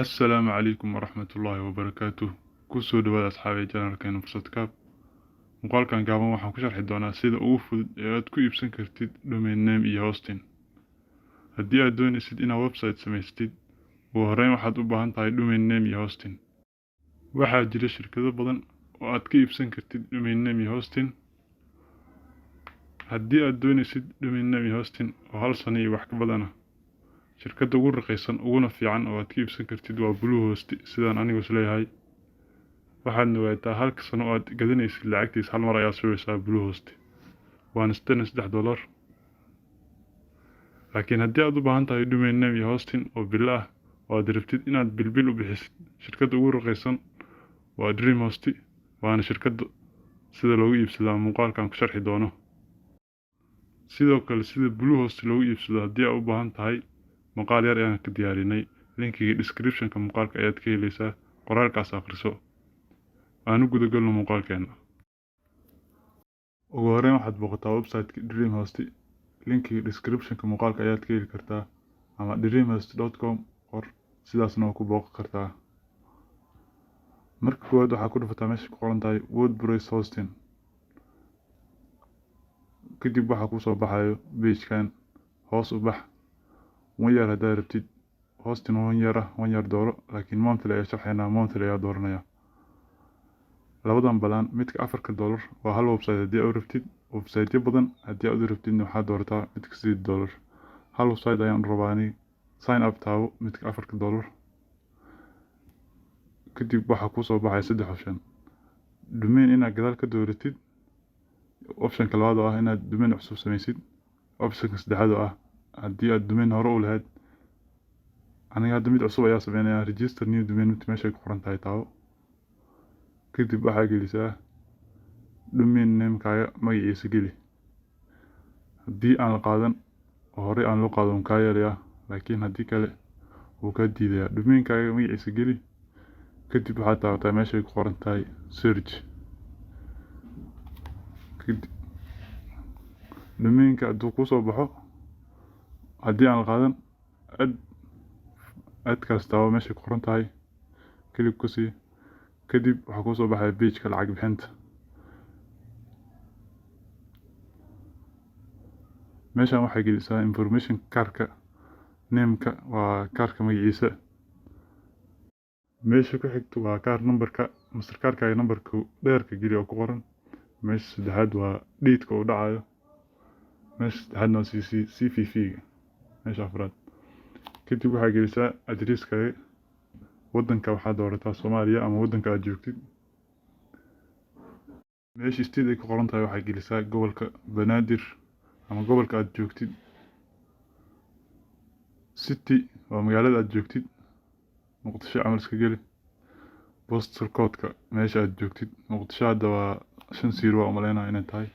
Assalaamu calaykum waraxmatullaahi wabarakaatuh. Kusoo dhawaada, asxaabay, channelkeena Fursad Kaab. Muuqaalkan gaaban waxaan ku sharxi doonaa sida ugu fudud ee aad ku iibsan kartid domain name iyo hosting. Haddii aad doonaysid inaad website samaysatid, ugu horreyn waxaad u baahan tahay domain name iyo hosting. Waxaa jira shirkado badan oo aad ka iibsan kartid domain name iyo hosting. Haddii aad doonaysid domain name iyo hosting oo hal sano iyo wax ka badan ah, shirkadda ugu raqiisan uguna fiican oo aad ka iibsan kartid waa Bluehost, sidaan anigu isleeyahay. Waxaadna ogaataa, halka sano oo aad gadanaysid lacagtiisa hal mar ayaa sugaysaa Bluehost, waana $83. Laakiin haddii aad u baahan tahay domain name iyo hosting oo bilo ah oo aad rabtid inaad bilbil u bixisid, shirkadda ugu raqiisan waa DreamHost, waana shirkadda sida loogu iibsadaa muuqaalkan ku sharxi doono. Sidoo kale, sida Bluehost loogu iibsado haddii aad u baahan tahay, maqaal yar ayaan ka diyaarinay. Linkiga description-ka muuqaalka ayaad ka helaysaa, qoraalkaas akhriso. Aan u guda galno muuqaalkeena. Ugu horreyn waxaad booqataa website-ka DreamHost. Linkiga description-ka muuqaalka ayaad ka heli kartaa, ama dreamhost.com qor, sidaasna waa ku booqan kartaa. Marka koowaad waxaa ku dhufataa meesha ku qoran tahay WordPress hosting. Kadib waxaa kusoo baxayo page-kan. Hoos u bax. One year haddaad rabtid hosting one year ah, one year dooro, laakiin monthly ayaa sharxaynaa, monthly ayaa dooranaya. Labadan plan, midka $4 waa hal website haddii aad u rabtid. Website-yo badan haddii aad u rabtidna, waxaad doorataa midka $8. Hal website ayaan u rabaa ani. Sign up taabo midka $4. Kadib waxaa kusoo baxaya saddex option: domain inaad gadaal ka dooratid, optionka labaad oo ah inaad domain cusub samaysid, optionka saddexaad oo ah haddii aad domain hore u lahayd. Aniga hadda mid cusub ayaa sameynaya. Register new domain mid meeshay ku qoran tahay taabo. Kadib waxaa gelisaa domain namekaaga, magaciisa geli. Haddii aan la qaadan oo horey aan loo qaadan, wuu kaa yeelayaa, laakiin haddii kale wuu kaa diidayaa. Domainkaaga magaciisa geli. Kadib waxaad taabataa meeshay ku qoran tahay search. Kadib domainka hadduu kusoo baxo, haddii aan la qaadan, add-kaas taabo, meeshay ku qoran tahay click ku sii. Kadib waxaa kusoo baxaya pageka lacag bixinta. Meeshan waxay gelisaa information kaarka. Nameka waa kaarka magaciisa. Meesha ku xigta waa card numberka, Mastercardkaaga numberka dheerka geli oo ku qoran. Meesha saddexaad waa date-ka uu dhacayo. Meesha saddexaadna waa CVV-ga meesha afraad. Kadib waxaa gelisaa addresskaaga. Waddanka waxaa doorataa Soomaaliya ama waddanka aad joogtid. Meesha state ay ku qoran tahay waxaa gelisaa gobolka Banaadir ama gobolka aad joogtid. City waa magaalada aad joogtid, Muqdisho camal iska geli. Postal code-ka meesha aad joogtid, Muqdisho hadda waa 50 waa umaleynaya inay tahay.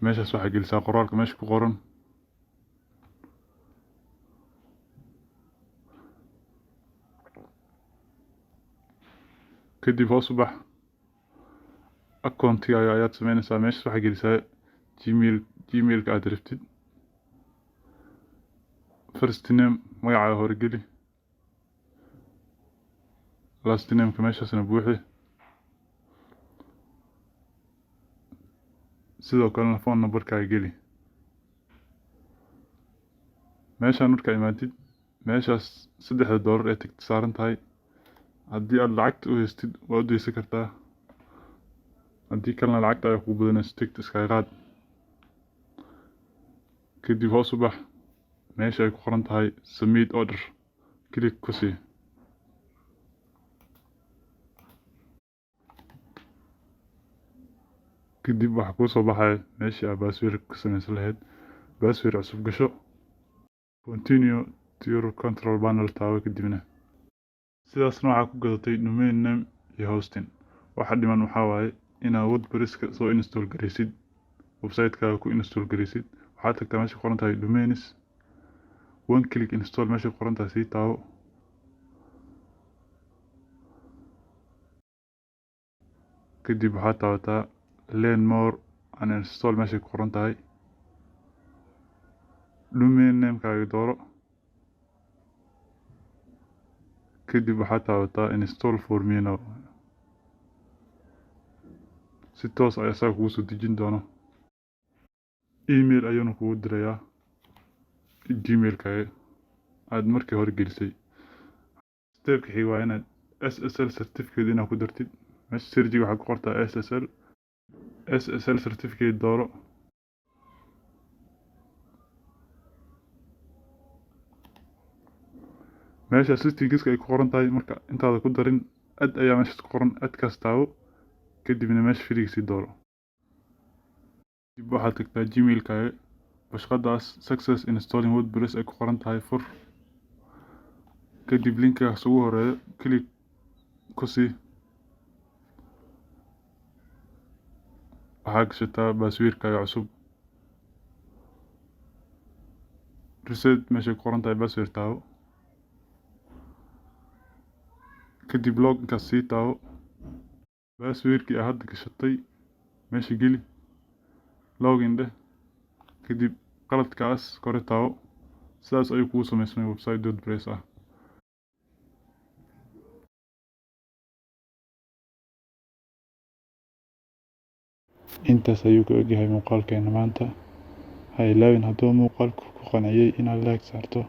Meeshaas waxaa gelisaa qoraalka meesha ku qoran. Kadib hoos u bax. Accountigaaga ayaad sameynaysaa. Meeshaas waxaa gelisaa Gmailka aad rabtid. First name magacaaga hore geli, last nameka meeshaasna buuxi, sidoo kalena phone numberkaaga geli. Meeshaan markaa imaatid, meeshaas $3 ee tickta saaran tahay, haddii aad lacagta u haystid waa u deysan kartaa, haddii kalena lacagta ayaa kugu badanaysa, tickta iskaga qaad. Kadib hoos u bax. Meesha ay ku qoran tahay submit order click ku sii. Kadib waxaa kuu soo baxaya meeshii aad password ka samaysan lahayd. Password cusub gasho. Continue to your control panel taabo. Kadibna sidaasna waxaa ku gadatay domain name iyo hosting. Waxa dhiman waxaa waaye inaad WordPress-ka soo install garaysid, website-kaaga ku install garaysid. Waxaad tagtaa meesha ku qoran tahay domains, one click install meesha ku qoran tahay sii taabo. Kadib waxaad taabataa learn more and install meeshay ku qoran tahay. Domain namekaaga dooro. Kadib waxaad taabataa "Install for me now". Si toos ah asaga kugu soo dejin doono, email ayuuna kugu dirayaa Gmailkaaga aad markii hore gelisay. Stepka xiga waa inaad SSL certificate inaad ku dartid. Meesha searchiga waxaad ku qortaa SSL. SSL certificate dooro. Meesha settingska ay ku qoran tahay, marka intaada ku darin, add ayaa meeshaas ku qoran. Addkaas taabo, kadibna meesha freega sii dooro. Dib waxaad tagtaa Gmailkaaga. Bashqadaas "Success installing WordPress" ay ku qoran tahay fur. Kadib linkaas ugu horeeyo click ku sii. Waxaa gashataa passwordkaaga cusub. Reset meeshay ku qoran tahay password taabo. Kadib loginkaas sii taabo. Passwordkii aad hadda gashatay meesha geli, login dheh. Kadib qaladkaas kore taabo. Sidaas ayuu kugu samaysmay website WordPress ah. Intaas ayuu ku egyahay muuqaalkeena maanta. Ha ilaawin hadduu muuqaalku ku qanciyey inaad like saarto,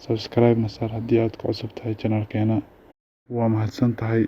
subscribe na saar haddii aad ku cusub tahay channelkeena. Waa mahadsan tahay.